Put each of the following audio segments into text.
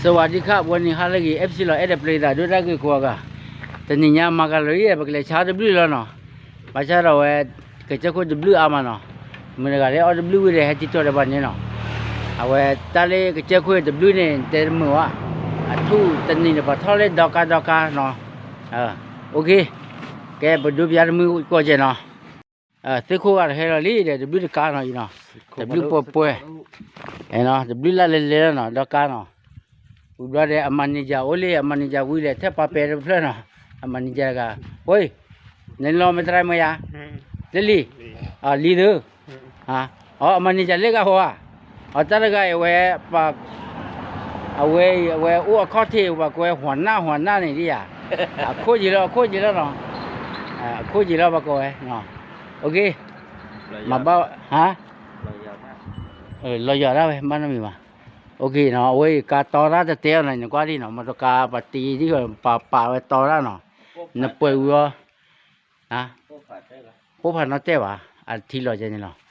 စဝၤဒံခါ ဝဲနံၤဟါလၢအဂ့ၤ အဲၣ်ပစံလီၤ အဲၣ်ဒိးပျံၤသးဒိၣ်တၢ်ဂ့ၢ်ကိးဂၤ, တနံၤညါမၤကၤလီၤအံၤ ပကလဲၤဆါတဘျုးလီၤနီၤ, ဘၣ်ဆၣ်ဒီးဝဲ ကစၢၢ်ခိၣ်တဘျုးအါမးနီၤ, မုၢ်တဂၤလၢအီၣ်တဘျုးဝံၤဒီး ဟဲတံၤတီၤဒီးပှၤန့ၣ်နီၤ, အဝဲတၢ်လၢကစၢၢ်ခိၣ်တဘျုးန့ၣ် တဲတမုာ်ဘၣ်, အထူၣ်တနံၤန့ၣ် ပှၤထီၣ်လၢဒီကါဒီကါနီၤ, အိၣ်ခ့, ကဲပဒိးပျါတမုၢ်ကိးကဲနီၤ သ့ၣ်ခိၣ်ဂၤတဟဲလီၤလံဒီး တဘျုးတကါနီၤအံၤနီၤ, တဘျုးပှဲၤပှဲၤ, တဘျုးလၢလဲၤလဲၤလီၤနီၤ ဒီကါနီၤ, ဝံၤဘျီဒီး အမၤန့ၢ်ယၤအိၣ်လံ အမၤန့ၢ်ယၤဝံၤဒီး ထဲပာ်ပဲာ်တဖျၢၣ်နီၤ, အမၤန့ၢ်ယၤတဂၤ, ဝဲ, နလီၤမ့ၢ်တရၢ်မ့ၢ်ယၤ, လၢလံ, လံသု, အီ အမၤန့ၢ်ယၤလၢဂၤဟီဧါ, အတၢ်တဂၤအံၤဝဲ ပှၤ အဝဲအံၤ အဝဲအိၣ်အခီၣ်ထံး ပှၤကိးဝဲ ဟွၤနၢ် ဟွၤနၢ်န့ၣ်ဒ်ယၤ, အခိၣ်ယံၤလီၤ အခိၣ်ယံၤလီၤနီၤ, အခိၣ်ယံၤလီၤ ပှၤကိးဝဲ, အိၣ်ခ့, မၤဘၣ်, ဟါ, လီၤယွၤဒၣ်ဝဲ ဘၣ်နီတမံၤဘၣ်, အိၣ်ခ့နီၤ အဝဲအံၤကါတီတၢ်တတဲအီၤနီၤ နကွၢ်ဒ်နီၤ မီၢ်တကါ ပှၤတံၤဒ် ပှၤပာ်ဝဲတီတၢ်နီၤ, နပှဲၤဝံၤအီၤ ပိၢ်ဖးနီၣ်တဲၢ်ဘၣ်, အထံလီၤကဲန့ၣ်လီၤ,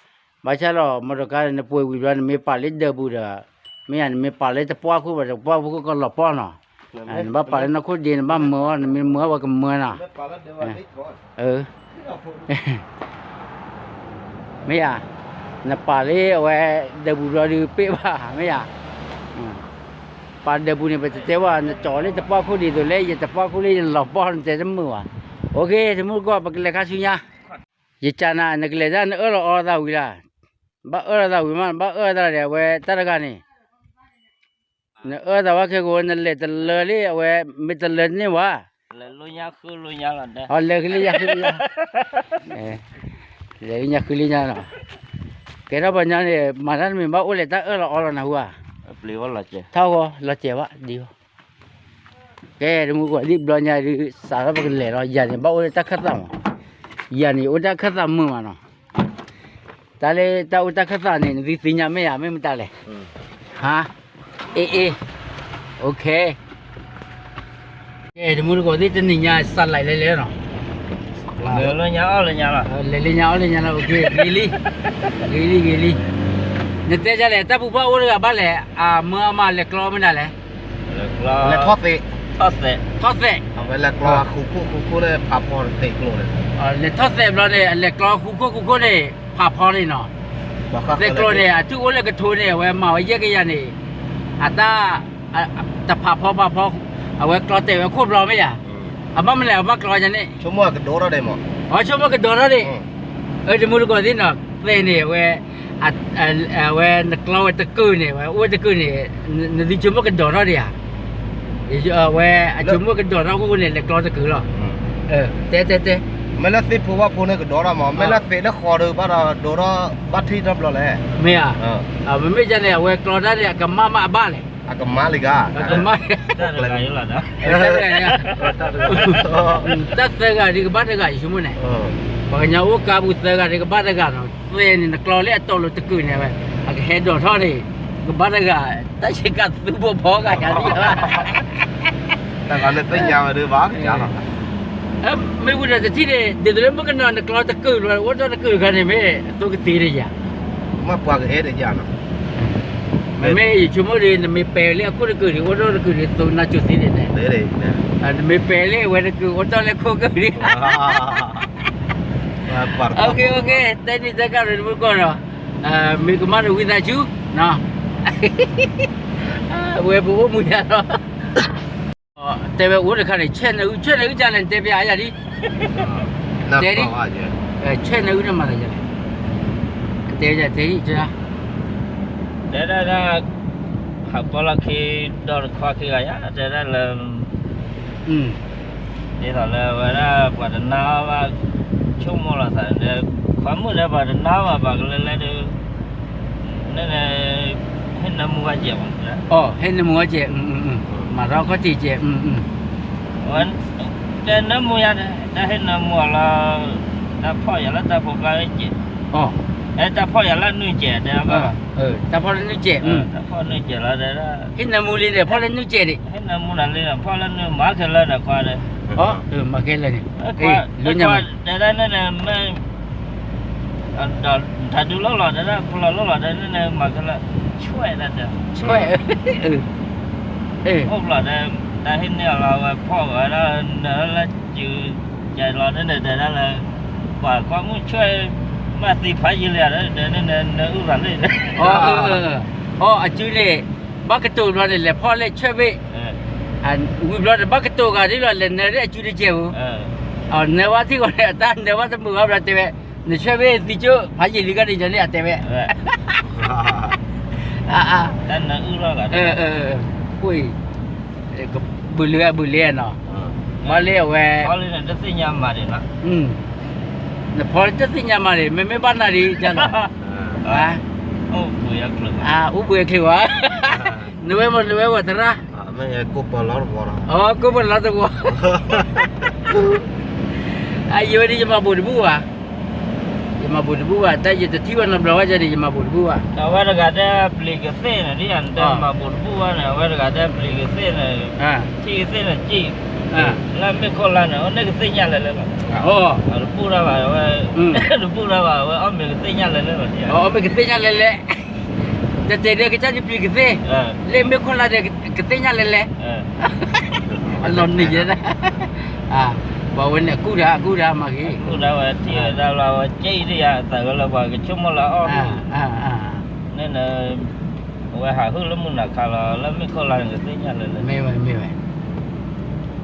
ဘၣ်ဆၣ်ဒီး မီၢ်တကါ နပှဲၤဝံၤဘျီ နမ့ၢ်ပာ်လၢဒၢးပူၤဒီး, မ့ၢ်ယၤ နမ့ၢ်ပာ်လၢတပှၢ်ခိၣ်ဘၣ် တပှၢ်ခိၣ်ကလီၤပီၢ်နီၤ, နဘၣ်ပာ်လၢနီၢ်ခိၣ်ဒ့ နဘၣ်မၢအီၤ နမ့ၢ်မၢအီၤ ပှၤကမၢနီၤ, မ့ၢ်ယၤ, နပာ်လၢအဝဲ ဒၢးပူၤဘျီဒုးပ့ၢ်ဘၣ် မ့ၢ်ယၤ ပာ်ဒၢးပူၤန့ၣ် ပတတဲဝဲ နကၠီလၢတပှၢ်ခိၣ်ဒ်သိးလၢ ယတပှၢ်ခိၣ်လၢယလီၤပီၢ် နတဲတမုာ်ဘၣ်, အိၣ်ခ့ တမုၢ်တကိး ပကလဲၤခါဆူညါ, ယကနၤ နကလဲၤတၢ် နအၢၣ်လီၤအီလီၤသးဝံၤလၢ်, ဘၣ်အၢၣ်လီၤသးဝံၤမး ဘၣ်အၢၣ်သးဒီး အဝဲတၢ်တဂၤန့ၣ် နအၢၣ်သးဝဲခဲကိး နလဲၤတလၢလံ အဝဲမ့ၢ်တလၢန့ၢ်ဝဲ, လဲၤလၢညါဃုလၢညါလီၤ, လဲၤလၢညါဃုလၢညါလီၤ, ကဲထီၣ်ပှၤညီန့ၣ် မၤတၢ်တမံၤဘၣ်အိၣ်လဲၤတၢ်အၢၣ်လီၤအီလီၤနဟူဧါ, ထီၣ်ဂီၤ လီၤစဲးဘၣ်ဒ်အီၤ, ကဲ တမုၢ်တကိး ဒ်ဘျီညါဒုး စးထီၣ်ပကလဲၤလီၤ ယၤန့ၣ် ဘၣ်အိၣ်လၢတၢ်ခၢၣ်သးမး, ယၤန့ၣ် အိၣ်တၢ်ခၢၣ်သးမုာ်မးနီၤ တၢ်လၢတၢ်အိၣ်တၢ်ခၢၣ်သးန့ၣ် နသုသ့ၣ်ညါမ့ၢ်ဧါ မ့ၢ်မတၤလဲၣ်, ဟါ, အ့ၣ်အ့ၣ်, အိၣ်ခ့, ကဲ တမုၢ်တကိးသ့ၣ် တနံၤညါ စးလဲၤလဲၤလဲၤနီၤ, လဲၤလၢညါအီၣ်လၢညါလီၤ, လဲၤလၢညါအီၣ်လၢညါလီၤ အိၣ်ခ့ ဂ့ၤလံ, ဂ့ၤလံ ဂ့ၤလံ, နတဲဒ်လဲၣ် တၢ်ပူၤဘၣ်အိၣ်တဂၤဘၣ်လဲၣ်, အမၢအမၤလဲၤကျီမ့ၢ်ဒ်လဲၣ်, လဲၤထီၣ်သဲး, ထီၣ်သဲး, လဲၤကျီဃူခိၣ်ဃူခိၣ်န့ၣ် ဖးဖီသဲးကျိန့ၣ်, လဲၤထီၣ်သဲးဘျီန့ၣ် အလဲၤကျီဃူခိၣ်ဃူခိၣ်န့ၣ် ဖးဖီန့ၣ်နီၤ, သဲးကျိန့ၣ် အထုးအိၣ်လၢကထိန့ၣ် အဝဲမၤဝဲယဲၢ်ကယၤန့ၣ်, အတၢ်, တဖးဖီဖးဖီ, အဝဲကျီတဲာ်ဝဲခိၣ်ဘျီမ့ၢ်ဧါ, အဘၣ်မနုၤလဲၣ် အဘၣ်ကျီယၤန့ၣ်, ဆိကမိၣ်ကဒိးထီၣ်ဒံးမး, အဆိကမိၣ်ကဒိးထီၣ်ဒံး, အၢ တမုၢ်တကိးသ့ၣ်နီၤ သဲးန့ၣ် အဝဲ အဝဲနကျီဝဲတကုာ်န့ၣ် ဝဲအိၣ်ဝဲတကုာ်န့ၣ်, နသုဆိကမိၣ်ကဒိးထီၣ်ဒံးဧါ, ဝဲအဆိကမိၣ်ကဒိးထီၣ်အဃိန့ၣ် လဲၤကျီတကုာ်လီၤ, တဲတဲတဲ, မ့ၢ်လၢသ့ၣ်ဖိဘၣ်ဖိန့ၣ်ကဒိးထီၣ်မး မ့ၢ်လၢသဲးလၢဃီဒီးဘၣ်ဒီးဒိးထီၣ် ဘၣ်ထံၣ်ထီၣ်ဘျီလဲၣ်, မ့ၢ်ဧါ, မ့မ့ၢ်ဒ်န့ၣ် အဝဲကျီတၢ်န့ၣ် အကမၣ်မးအဘၣ်လဲၣ်, အကမၣ်လံဂၤ, တၢ်သၢဂၤဒ်ကဘၣ်တဂၤ, တၢ်သၢဂၤဒ်ကဘၣ်တဂၤ ယဆိကမိၣ်န့ၣ်, ပှၤကညီအိၣ်ကါပူၤသၢဂၤဒ်ကဘၣ်တဂၤနီၤ, သဲးန့ၣ် နကျီလၢအတီၤလိၤတကုာ်န့ၣ်ဝဲ, အကဟဲဒိးထီၣ်န့ၣ်, ကဘၣ်တဂၤ, တၢ်ဆ့ကၤသူဖိဖီဂၤယၤဒ်, တၢ်ဂၤန့ၣ်သ့ၣ်ညါဝဲဒ်ဘၣ်, မ့ၢ်ဝံၤဒီးတထံၣ်န့ၣ် ဒ်သိးလၢမုၣ်ကနီၤနကျီတကုာ်လီၤ အိၣ်ထီၣ်တကုာ်တခါန့ၣ် မ့ၢ်အသိကသ့ဒီးယၤ, မ့ၢ်ပှၤကအဲၣ်ဒီးယၤနီၤ မ့မ့ၢ်ယဆိကမိၣ်ဒီး နမ့ၢ်ပဲာ်လၢအခိၣ်တကုာ်ဒီး အိၣ်ထီၣ်တကုာ်ဒီး သိနါစိၤသ့န့ၣ်, နမ့ၢ်ပဲာ်လၢအဝဲတကုာ်အိၣ်ထီၣ်လၢခိၣ်ကုာ်ဒီး, အိၣ်ခ့ အိၣ်ခ့ တဲနံၤတဲကါဒီးတမုၢ်တကိးဒီး, မ့ၢ်ကမၣ်ဒီးဝံသးစူၤ, ဝဲပအိၣ်မူဒါလီၤ တဲဝဲအိၣ်တခါန့ၣ် ဆဲးနၢအု ဆဲးနၢအု ကလဲၣ် တဲပျးယၤဒ်, တဲဒ်, ဆဲးနၢအု နမၤသးယလဲၣ်, တဲယတဲဒ်, တဲဒၣ်, ဟးပီလီၢ်ခံ ဒီတခွါခံဂၤယါ တဲဒၣ်လၢ ဒ်သိးလၢဝဲဒၣ်ပှၤတနါဘၣ်, ဆိကမိၣ်လီၤသးဒီး, ခွါမုၣ်ဒီးပှၤတနါဘၣ် ပှၤကလဲၤလဲၤဒီး, န့ၣ်, ဟ့ၣ်နၢမူဝဲကဲးမး, ဟ့ၣ်နၢမူဝဲကဲး, မၤထီၣ်ခီၣ်ထံးကဲး, ဝဲ, တဲနၢမူယါ, တၢ်ဟ့ၣ်နၢမူအီၤလီၤ, တၢ်ဖီၣ်ယၤလၢတၢ်ဖိခွါကဲး, တၢ်ဖီၣ်ယၤလၢနုၢ်ကဲးတဲ, တၢ်ဖီၣ်နုၢ်ကဲး, တၢ်ဖီၣ်နုၢ်ကဲးလီၤတဲဒၣ်, ဟ့ၣ်နၢမူလံန့ၣ် ဖီၣ်လၢနုၢ်ကဲးန့ၣ်, ဟ့ၣ်နၢမူနၤလံန့ၣ် ဖီၣ်လၢနုၢ်မၤခဲလၢာ်န့ၣ်ခွါဒီး, မၤခဲလၢာ်န့ၣ်, တဲဒၣ်န့ၣ်န့ၣ်မ့ၢ် ဒီးတၢ်ဒုးလိၣ်လီၤ တဲဒၣ်ဖျီၣ်လိၣ်လီၤ တဲန့ၣ်န့ၣ် မၤခဲလၢာ်, ဆွဲၣ်ဒၣ်တဲ, ဆွဲၣ်, အိၣ်ဘျီဒီး တၢ်ဟ့ၣ်န့ၢ်အီၤလီၤ အဝဲဖီၣ်ဝဲဒၣ်နၢလၢစု ကဲလီၤန့ၣ်ဒီးတဲဒၣ်လၢ ပှၤကွၢ်မုၢ်ဆွဲ မၤသံဖးယံာ်လံဒီး တဲန့ၣ်နၢအုၣ်သးလံ အီ အစုန့ၣ် ဘၣ်ကတိၤဘျီန့ၣ် လဲၤဖီၣ်လၢဆွဲဘ့ၣ် ဝံၤဘျီန့ၣ် ဘၣ်ကတိၤဂၤဒ်လီၤ လဲၤနၢလၢအစုတကဲးဧိၤ နၢဘၣ်ထံၣ်ဂီၤန့ၣ် အတၢ်နၢဘၣ်တမုာ်ဘၣ်ဘျီတဲဝဲ နဆွဲဘ့ၣ်သံကၠိ ဖးယံာ်လံဂၤန့ၣ် ယၤန့ၣ်အတဲဝဲ အ အိၣ်အံၤ ဘုလၢအဘုလၢနီၤ ဘၣ်လၢအဝဲ နဖီလၢတသ့ၣ်ညါမးန့ၣ် မ့မ့ၢ်ဘၣ်နၤဒ်ယၤနီၤ အိၣ်ဘှံးအချ့ဝဲ နဝဲမ့ၢ်နဝဲဝဲသရၣ် ကိးပလီတဝီ အယဝဲဒ်ယမၤဘိးတဘူၣ်ဘၣ် ယမၤဘိးတဘူၣ်ဘၣ် တၢ်ယတထံၣ်ဝဲနီတဘျီဝဲန့ၣ် ယမၤဘိးတဘူၣ်ဘၣ် အဝဲတဂၤတဲပျံၤကသ့ၣ်န့ၣ် ဒ်ယၤနတဲမၤဘိးတဘူၣ်ဘၣ်န့ၣ် အဝဲတဂၤတဲပျံၤကသ့ၣ်န့ၣ် ထံၣ်ကသ့ၣ်န့ၣ်ကံၣ် လၢမ့ၢ်ခိၣ်လါန့ၣ် အန့ၣ်ကသ့ၣ်ညါလဲၤလဲၤလီၤ တဘူၣ်တၢ်ဘၣ်ဝဲ တဘူၣ်တၢ်ဘၣ်ဝဲ အီၣ်မ့ၤကသ့ၣ်ညါလဲၤလဲၤလီၤ အီၣ်မ့ၤကသ့ၣ်ညါလဲၤလဲၤ တတဲဒၣ်ကစၢ်ဒ်ပျံၤကသ့ၣ် လၢမ့ၢ်ခိၣ်လါဒီးကသ့ၣ်ညါလဲၤလဲၤ အလီၤနံၤယဲဒၣ် ပှၤဝဲန့ၣ်အကူၣ်တၢ် အကူၣ်တၢ်မၤဂ့ၤ ကူၣ်တၢ်ဝဲထံၣ်ဝဲဒၣ်လီၤ အဝဲကဲအံၤဒ်ယၤအသးဝဲလၢပှၤကဆိကမိၣ်လၢအအီၣ် န့ၣ် အဝဲဟးဟုၣ်လၢမုၢ်နၤခါလီၤ လၢမ့ၢ်ခိၣ်လါန့ၣ်ကသ့ၣ်ညါလဲၤလဲၤ မ့ၢ်ဝဲ မ့ၢ်ဝဲ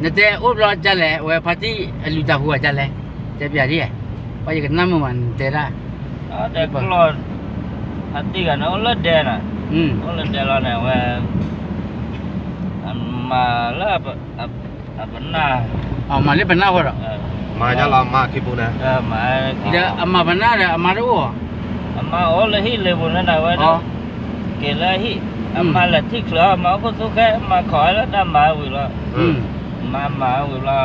နတဲအိၣ်ဘျီဒ်လဲၣ် အဝဲဖါတံၢ်အလုၢ်တၢ်ဟူအီၤဒ်လဲၣ် တဲပျးဒ် ပှၤယကနၣ်မုာ်မးနတဲဒၣ် ဖါတံၢ်ဂၤန့ၣ်အိၣ်လၢဒဲန့ၣ် အိၣ်လၢဒဲလီၤန့ၣ် အဝဲ မၤလၢ အပနၢ် မၤလၢပနၢ်ဃီဒီး မၤဒ်လီၤမၤခံပူၤန့ၣ် ဒီးအမၤပနၢ်ဒီးအမါတအိၣ် အမါအိၣ်လၢဟံၣ်လ့ပူၤန့ၣ် အဝဲ က့ၤလၢဟံၣ် အမါလဲၤထံၣ်ချုးအီၤ မၤအိၣ်ခိၣ်သူခဲ မၤခိးဝဲလၢတၢ်မၤဝံၤလီၤ မၤမၤဝံၤလီၤ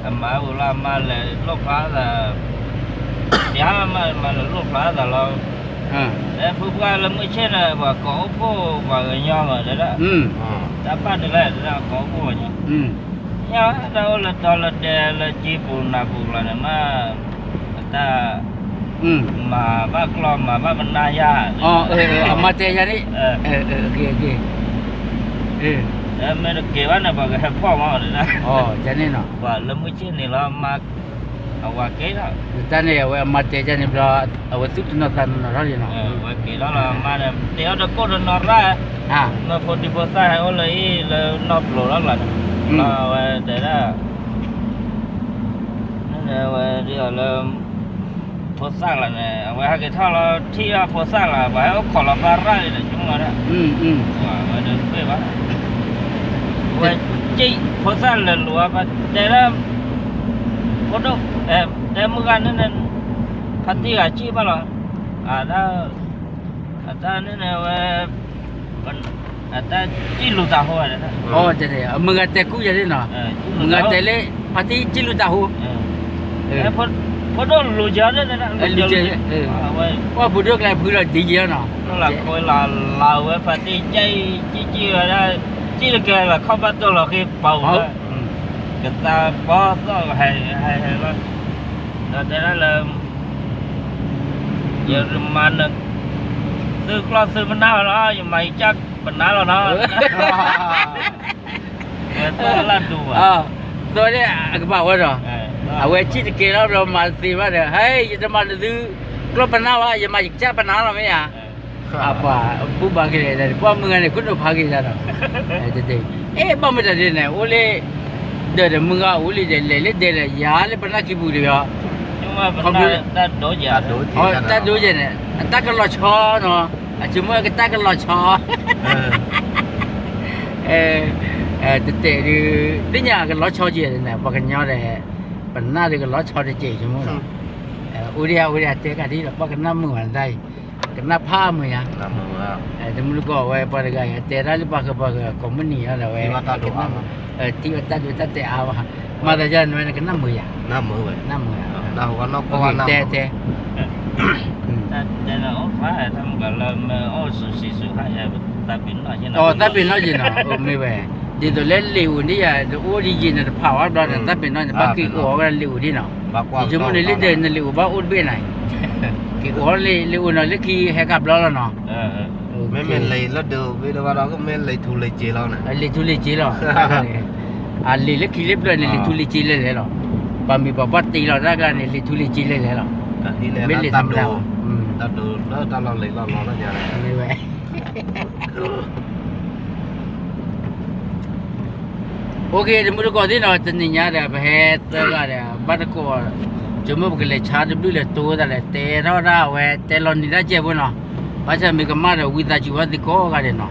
အမၤဝံၤလီၤ အမါလဲၤလိၣ်ဖျါသး ယၤမး မၤလဲၤလိၣ်ဖျါသးလီၤ လၢဖုပှၢ်လၢမုၢ်ဆ့ၣ်န့ၣ် ပှၤကိးအိၣ်ဖှိၣ်ပှၤကညီမး တဲဒၣ် တၢ်ပာ်န့ၣ်လၢ တဲဒၣ်ကိးအိၣ်ဖှိၣ်ပှၤကညီ ညါတၢ်အိၣ်လၢတီလၢဒဲလၢကံပူၤနၤပူၤလီၤန့ၣ်မး အတၢ် မၤဘၣ်ကျီၢ်မၤဘၣ်ပနၢ်ယါ အမါတဲယၤန့ၣ် မ့ၢ်တက့ၤဘၣ်န့ၣ် ပှၤကဟဲဖီၣ်မး တဲဒၣ် ပှၤလၢမုၢ်ဆ့ၣ်န့ၣ်လီၤ မါ အဝၤကဲလီၤ တၢ်န့ၣ် အဝဲအမါတဲယၤန့ၣ်ဘျီ အဝဲသူၣ်တနီၤသးတနီၤထီၣ်လံနီၤ ဝဲက့ၤလီၤလီၤ အမါန့ၣ် တဲအီၤတကိၢ်တနီၤရၣ် မ့ၢ်ဖိဒံဖိသၣ်ဟဲအိၣ်လၢအံၤ လၢနီၢ်ပျိးလီၤကျါန့ၣ် လီၤအဝဲတဲဒၣ် ဝဲဒ်အီၤလၢ ဖိသၣ်လီၤန့ၣ် အဝဲဟဲက့ၤထီၣ်လီၤ ထံၣ်အဖိသၣ်လီၤ ပှၤဟဲအိၣ်ခိးလီၤဘၣ်ရၣ်လံဒီး ဆိကမိၣ်ဒၣ် ဝဲဒၣ်တပ့ၢ်ဘၣ် ဝဲက့ၣ်ဖိသၣ်လဲၤလိၤအါ ပတဲလၢ ဖိဒိၣ် တဲမုၢ်ဂၤန့ၣ် ဖါတံၢ်ဂၤက့ၣ်ဘၣ်လီၤ အတၢ် အတၢ်န့ၣ်န့ၣ်ဝဲ အတၢ်ကံၣ်လူၤတၢ်ဟိဝဲ အမုၢ်ဂၤတဲကူၣ်ယၤန့ၣ်နီၤ မုၢ်ဂၤတဲလၢ ဖါတံၢ်ကံၣ်လူၤတၢ်ဟိ ဖိဒိၣ်လူၤကၢၤန့ၣ် ပှၤဖိဒိၣ်ကျဲဖုလီၤဒ်ယဲနီၤ လၢဝဲဖါတံၢ်ကံၣ် ကံၣ်ကံၣ်ဝဲဒၣ် ကံၣ်တကဲလီၤ ခီၣ်ဘၣ်တိၢ်လီၤဃ့ပာ်ဝဲ ကသးပီသီၣ်ဟဲဟဲလီၤ ဒီးတဲဒၣ်လၢ ယမၤန သုကျီၢ်သုပနၢ်လီၤ ယမၤယကၢ်ပနၢ်လီၤနီၤ ဝဲသီၣ်လၢဒူၣ်ဘၣ် သိၣ်န့ၣ်အကဘၣ်ဝဲဒီး အဝဲကံၣ်တကဲလီၤဘျီမၤသ့ဘၣ်ဒီး ဟဲ ယတမၤနသုကျီၢ်ပနၢ်ဘၣ် ယမၤယကၢ်ပနၢ်လီၤမ့ၢ်ဧါ အပှၤဘူၣ်ဘၣ်က့ၤလဲၣ် ပှၤမုၢ်ဂၤန့ၣ် ခိၣ်နူာ်ဖးက့ၤယၤဒီး အဲ ဘၣ်မတၤဒ်န့ၣ် အိၣ်လၢ ဒီးဒီးမုၢ်ဂၤအိၣ်လံဒီး လဲၤလၢဒဲဒီး ယၤလၢပနၢ်ခံပူၤဒီး ခီဖျိ တၢ်ဒိယဲၢ်န့ၣ် အတၢ်ကလီၤဆီနီၤ အဆိကမိၣ်ကတၢ်ကလီၤဆီ တတဲဒုး သ့ၣ်ညါကလီၤဆီကဲန့ၣ် ပှၤကညီဒီး ပနၢ်ဒီးကလီၤဆီတကဲဆိကမိၣ်နီၤ အိၣ်ဒံးဧါ အိၣ်ဒံးဧါ တဲကးဒ်ဒီး ပှၤကနၣ်မုာ်ဝဲဒၣ်အံၤ ကနၣ်ဖးမုာ်ယါ တမုၢ်တကိးဝဲ ပှၤတဂၤအံၤ တဲဒၣ်လၢပှၤဃၢၤပှၤဃၢၤ ကိးမုၢ်နံၤအံၤဒီးဝဲ ထံၣ်ဝဲတၢ်ဒိတၢ်တဲာ်အါဘၣ် မၤသးယါနဝဲနကနၣ်မုာ်ယါ နၢ်မုာ်ဝဲ နၢ်မုာ် တဲတဲ တၢ်တဲန့ၣ်အိၣ်ဖး တၢ်မုၢ်ကလၢမ့ၢ်အိၣ်စူၤစံးစူၤဟးယဲ သးပ့ၤနီၣ်ယဲနီၤ သးပ့ၤနီၣ်ယဲနီၤ မ့ၢ်ဝဲ ဒ်သိးလၢလံာ်အိၣ်ဒံးယၤ တအိၣ်ဒံးယဲန့ၣ် တဖးဝဲဘျီန့ၣ် သးပ့ၤနီၣ်န့ၣ် ဘၣ်က့ၤအိၣ်ဝဲဒၣ်လံာ်အိၣ်ဒံးနီၤ ယဆိကမိၣ်န့ၣ် လၢဒဲနလံာ်အိၣ်ဘၣ်အိၣ်တဘ့ၣ်န့ၣ် က့ၤအိၣ်လံာ်အိၣ်နီၤ လၢခံဟဲကးဘျီလီၤနီၤ မ့မ့ၢ်လံာ်လၢဒုးဝံၤတဘၣ်ဒီး ကမ့ၢ်လံာ်ထူလံာ်စ့လီၤန့ၣ်, လံာ်ထူလံာ်စ့လီၤ, အလံာ်လၢခံလၢပျၢၤန့ၣ် လံာ်ထူလံာ်စ့လဲၣ်လဲၣ်လီၤ, ပှၤမ့ၢ်ပှၤဘၣ်တ့လီၤတၢ်ကျါန့ၣ် လံာ်ထူလံာ်စ့လဲၣ်လဲၣ်လီၤ, မ့ၢ်လံာ်သးမတၤဘၣ်, တၢ်ဒိးလၢတၢ်လီၢ်လံာ်လီၢ်လီၤလီၤညါန့ၣ် မ့ၢ်ဝဲ အိၣ်က့ၤ တမုၢ်တကိးသ့ၣ်နီၤ, တနံၤညါဒီး ပဟဲသၢဂၤဒီး ဘၣ်တကိး, ဆိကမိၣ်ပကလဲၤဆါတဘျုးလဲၤတိၤသးလဲၤတဲထီၣ်ဒၣ်ဝဲ တဲလီၤနံၤတၢ်ကဲဖိနီၤ, ဘၣ်ဆၣ်မ့ၢ်ကမၣ်ဒီးဝံသးစူၤဝဲသ့ၣ်ကိးဂၤဒဲးနီၤ,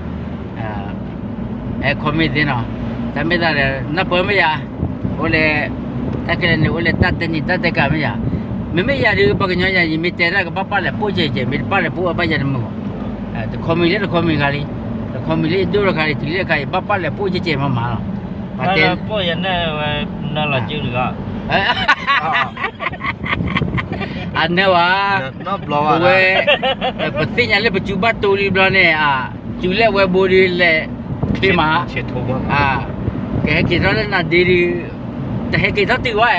အဲ comment သ့ၣ်နီၤ, တၢ်မ့ၢ်သးဒီး နၢ်ပၢၢ်မ့ၢ်ယၤ, အိၣ်လဲၣ်, တၢ်ခဲလၢာ်န့ၣ် အိၣ်လဲၣ်တၢ်တဲနံၤတၢ်တဲကးမ့ၢ်ယၤ, မ့မ့ၢ်ယၤဒုး ပှၤကညီယၤ ယမ့ၢ်တဲတၢ်ကဘၣ်ပာ်လဲၤပိာ်ကဲကဲ မ့ၢ်တပာ်လဲၤပိာ်အဘၣ်ယၤတမုာ်ဘၣ် တ comment လၢတ comment ခါလံ, တ comment လၢယဒိၣ်တခါလံ တုၤလၢတခါအံၤ ဘၣ်ပာ်လဲၤပိာ်ကဲကဲမးမးလီၤ, ပှၤတဲ ပိာ်ယၤနဲၣ်ဝဲ နၢ်လီၤစုတဂၤ အနၢဝဲ, ပဝဲ, ပသ့ၣ်ညါလၢပစုဘၣ်တိလံဘျီန့ၣ်, စုလၢအဝဲဘိဒုးလဲၤချ့မး, ကဟဲက့ၤထီၣ်လၢနၤဒ့ဒုး, တဟဲက့ၤထီၣ်တုၤဝဲ,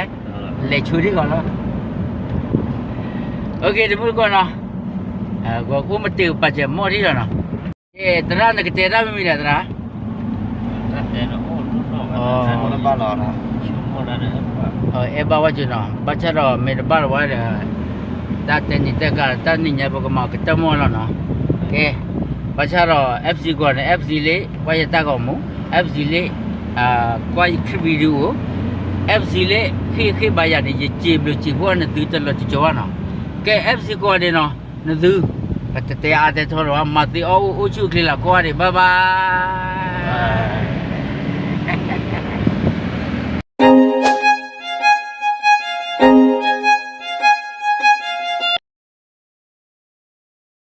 လဲၤဆိဒံးဂီၤလီၤ, အိၣ်က့ၤ တမုၢ်တကိးနီၤ, အိၣ်မတ့ၢ်ပာ်စဲၤမီၣ်ထံလီၤနီၤ, သရၣ်နကတဲတၢ်မ့ၢ်မ့ၢ်ဒီးသရၣ် အဲၣ်ဘၣ်ဝဲက့ၤနီၤ, ဘၣ်ဆၣ်ဒီးမ့ၢ်တဘၣ်လီၤဝဲဒီး, တၢ်တဲနံၤတဲကး တၢ်နံၤညါပကမၤကတၢၢ်မီၢ်လီၤနီၤ, ကဲ, ဘၣ်ဆၣ်ဒီး FC ကွၢ်န့ၣ် FC လၢ ကွၢ်ယတၢ်ဂီၤမူ, FC လၢ ကွၢ်ယ clip video, FC လၢ ဃ့ဃ့ဘၣ်ယၤန့ၣ် ယစံးဘျုးစံးဖှိၣ်နသုတလီၤတကီဘၣ်နီၤ, ကဲ FC ကွၢ်ဒဲးနီၤ, နသု, ပတတဲအါတဲထီလီၤဘၣ် မၤသ့အီၣ်အိၣ်ဆူၣ်အိၣ်ချ့လၢကိးဂၤဒဲး bye bye